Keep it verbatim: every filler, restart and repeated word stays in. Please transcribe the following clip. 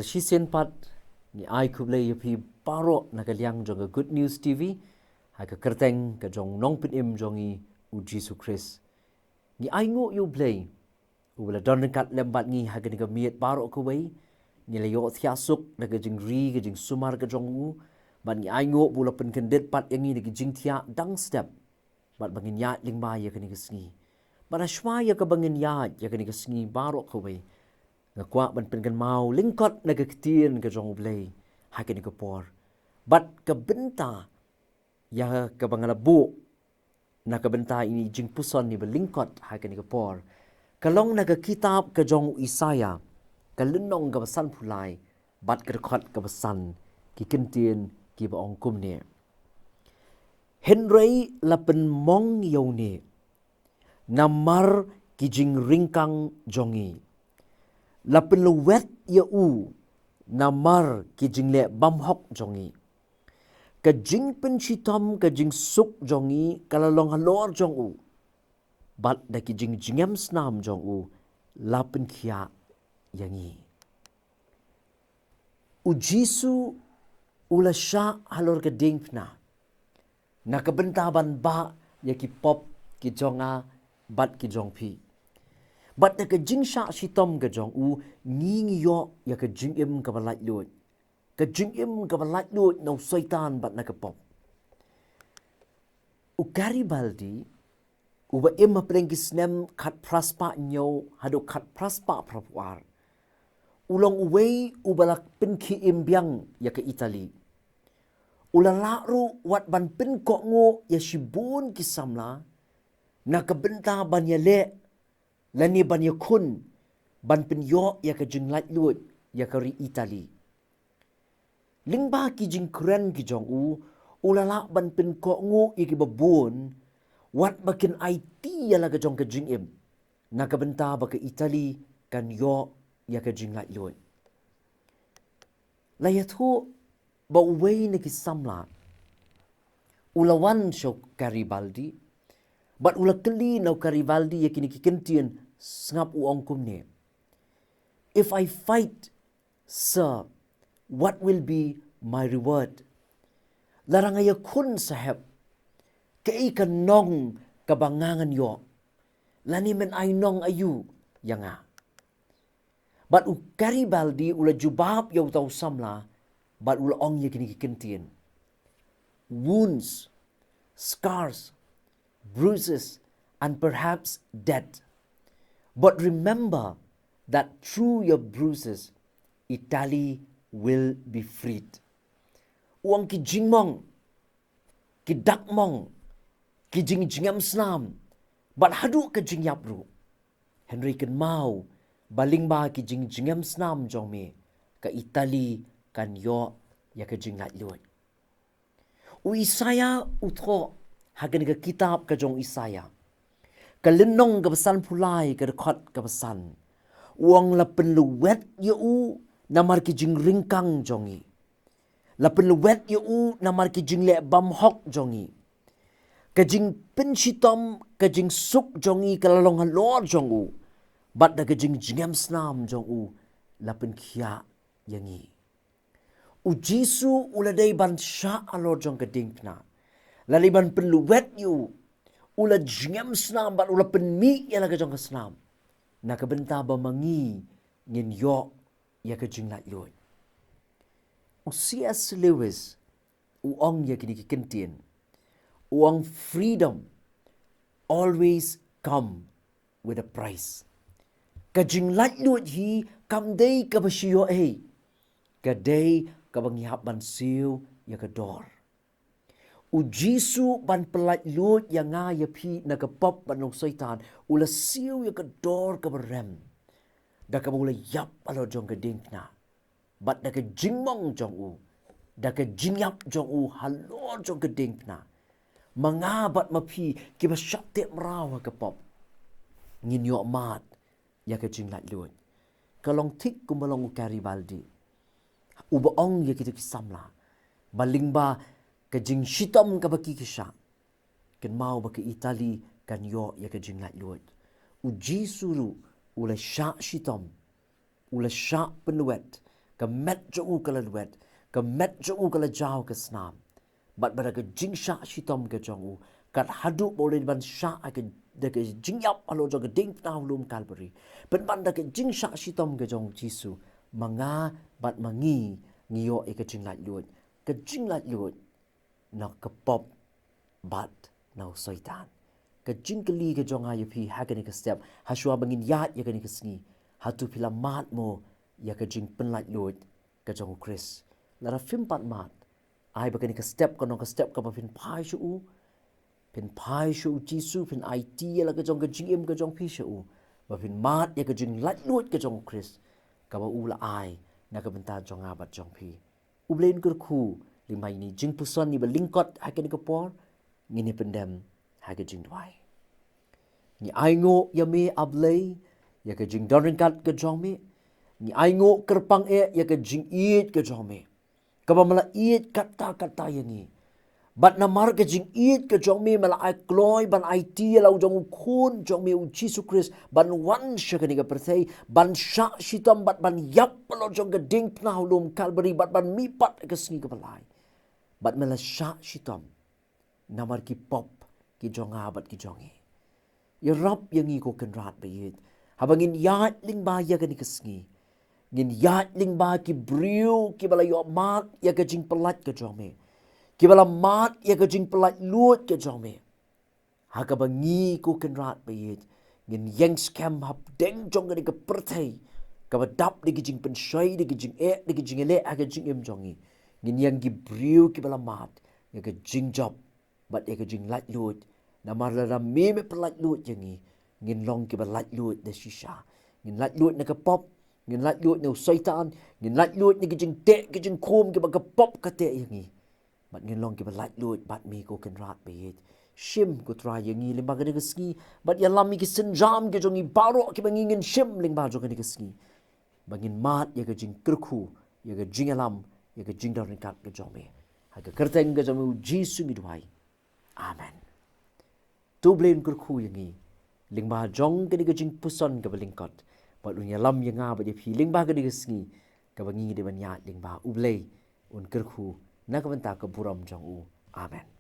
Shisien pat, ngi ai khublei ïa phi baroh na ka liang jong ka Good News T V, ha ka kyrteng ka jong u Nongpynim jong ngi, u Jisu Khrist. Ngi ai nguh ïa u Blei, u la don ryngkat lem bad ngi ha kane ka miet baroh kawei. Ngi la ïoh thiah suk da ka jingri ka jingsumar ka jong u. Bad ngi ai nguh ba u la pynkyndit pat ïa ngi da ka jingthiah dang step. Bad ba ngin ïaid lyngba ïa kane ka sngi. Bad hashwa ïa kaba ngin ïaid ïa kane ka sngi baroh kawei, nga kwah ban pynkynmaw lyngkot na ka ktien ka jong u Blei ha kane ka por. Bad ka bynta ïa kaba nga la buh na ka bynta ïa kane ka jingpuson kaba lyngkot ha kane ka por, ka long na ka kitab ka jong u Isaïah, ka lynnong kaba sanphew lai, bad ka dkhot kaba san, ki kyntien kiba ong kumne: Hynrei la pynmong ïa une namar ki jingryngkang jong ngi. La pynlwet ïa u namar ki jingleh bymhok jong ngi. Ka jingpynshitom ka jingsuk jong ngi ka la long halor jong u. Bad da ki jingjngem snam jong u la pynkhiah ïa ngi. U Jisu u la shah halor ka diengphna na ka bynta ban bah ïa ki pop ki jong nga bad ki jong phi. Bad da ka jingshah shitom ka jong u, ngi ngi ïoh ïa ka jingim kaba laitluid. Ka jingim kaba laitluid na u Soitan bad na ka pop. U Garibaldi, uba im hapdeng ki snem khatphra spah hynñiew haduh khatphra spah phraphew ar, u long uwei uba la pynkhie im biang ïa ka Italy. U la lah ruh wat ban pynkohnguh ïa shibun ki samla na ka bynta ban ïaleh lane ban ïakhun ban pynïoh ïa ka jinglaitluid ïa ka ri Italy. Lyngba ki jingkren ki jong u, u la lah ban pynkohnguh ïa kiba bun wat ba kin aiti ïa la ka jong ka jingim na ka bynta ba ka Italy kan ïoh ïa ka jinglaitluid. La ïathuh ba uwei na ki samla u la wan sha u Garibaldi bad u la kylli na u Garibaldi ïa kine ki kyntien. Sngap, u ong kumne: "If I fight, sir, what will be my reward? Lada nga ïakhun, saheb, kaei ka nong kaba nga ngan ïoh? Lane men ai nong aïu ïa nga?" Bad u Garibaldi u la jubab ïa uta u samla bad u la ong ïa kine ki kyntien: "Wounds, scars, bruises, and perhaps death. But remember that through your bruises, Italy will be freed." U ong ki jingmong, ki dakmong, ki jingjngem snam, bad haduh ka jingïap ruh. Hynrei kynmaw ba lyngba ki jingjngem snam jong me, ka Italy kan ïoh ïa ka jinglaitluid. U Isaïah u thoh ha kane ka kitab ka jong u Isaïah, ka lynnong kaba sanphew lai, ka dkhot kaba san, u ong: "La pynlwet ïa u namar ki jingryngkang jong ngi. La pynlwet ïa u namar ki jingleh bymhok jong ngi. Ka jingpynshitom ka jingsuk jong ngi ka la long halor jong u, bad da ka jingjngem snam jong u la pynkhiah ïa ngi." U Jisu u la dei ban shah halor jong ka diengphna. La dei ban pynlwet ïa u. U la jngem snam bad u la pynmih ïa la ka jong ka snam na ka bynta ba ma ngi ngin ïoh ïa ka jinglaitluid. U C S Lewis u ong ïa kine ki kyntien. U ong: "Freedom always come with a price." Ka jinglaitluid hi kam dei kaba shi ïoh ei. Ka dei kaba ngi hap ban siew ïa ka dor. U Jisu ban pynlaitluid ïa nga ïa phi na ka pop bad na u Soitan, u la siew ïa ka dor kaba rem da kaba u la ïap halor jong ka diengphna. Bad da ka jingmong jong u, da ka jingïap jong u halor jong ka diengphna, ma nga bad ma phi kiba shah teh mraw ha ka pop ngin ïoh mad ïa ka jinglaitluid. Ka long thik kumba long u Garibaldi uba ong ïa kita ki samla ba lyngba ka jingshitom kaba ki ki shah, kynmaw ba ka Italy kan ïoh ïa ka jinglaitluid. U Jisu ruh u la shah shitom, u la shah pynwet Ka met jong u ka la lwet, ka met jong u ka la jaw ka snam. Bad ba da ka jingshah shitom ka jong u, kat haduh ba u la dei ban shah ha ka, da ka jingïap halor jong ka diengphna ha u lum Kalbari. Pynban da ka jingshah shitom ka jong u Jisu, ma nga bad ma ngi, ngi ïoh ïa ka jinglaitluid. Ka jinglaitluid na ka pop bad na u Soitan. Ka jingkylli ka jong nga ïa phi ha kane ka step, ha shuwa ba ngin ïaid ïa kane ka sngi, hato phi la mad mo ïa ka jingpynlaitluid ka jong u Khrist? Lada phim pat mad, ai ba kane ka step kan long ka step kaba phin phai sha u, phin phai sha u Jisu, phin aiti ïa la ka jong ka jingim ka jong phi sha u, ba phin mad ïa ka jinglaitluid ka jong u Khrist, kaba u la ai na ka bynta jong nga bad jong phi. U Blei un kyrkhu lyngba ine i jingpuson iba lyngkot ha kane ka por. Ngin ïa pyndem ha ka jingduwai. Ngi ainguh ïa me, A Blei, ïa ka jingdon ryngkat ka jong me. Ngi ainguh kyrpang eh ïa ka jingïeit ka jong me, kaba me la ïeit katta katta ïa ngi. Bad namar ka jingïeit ka jong me, me la ai kloi ban aiti ïa la u jong u Khun jong me, u Jisu Khrist, ban wan sha kane ka pyrthei, ban shah shitom bad ban ïap halor jong ka diengphna ha u lum Kalbari, bad ban mihpat ha ka sngi kaba lai. Bad me la shah shitom namar ki pop ki jong nga bad ki jong ngi. Ïarap ïa ngi, ko Kynrad ba ïeit, haba ngin ïaid lyngba ïa kane ka sngi. Ngin ïaid lyngba ki briew kiba la ïoh mad ïa ka jingpyllait ka jong me, kiba la mad ïa ka jingpyllaitluid ka jong me. Ha kaba ngi, ko Kynrad ba ïeit, ngin ïeng skhem hapdeng jong kane ka pyrthei kaba dap da ki jingpynshoi, da ki jingeh, da ki jingïaleh ha ka jingim jong ngi. Ngin ïeng ki briew kiba la mad ïa ka jingjop bad ïa ka jinglaitluid. Namar lada me me pyllaitluid ïa ngi, ngin long kiba laitluid da shisha. Ngin laitluid na ka pop, ngin laitluid na u Soitan, ngin laitluid na ki jingteh ki jingkhum kiba ka pop ka teh ïa ngi. Bad ngin long kiba laitluid bad me, ko Kynrad ba ïeit. Shim, ko Trai, ïa ngi lyngba kane ka sngi, bad ïalam ïa ki sienjam ki jong ngi baroh kiba ngi ngin shim lyngba jong kane ka sngi, ba ngin mad ïa ka jingkyrkhu, ïa ka jingïalam, ïa ka jingdon ryngkat ka jong me. Ha ka kyrteng ka jong me, u Jisu, ngi duwai. Amen. To U Blei un kyrkhu ïa ngi lyngba jong kane ka jingpuson kaba lyngkot, bad un ïalam ïa nga bad ïa phi lyngba kane ka sngi kaba ngi dei ban ïaid lyngba. U Blei un kyrkhu na ka bynta ka burom jong u. Amen.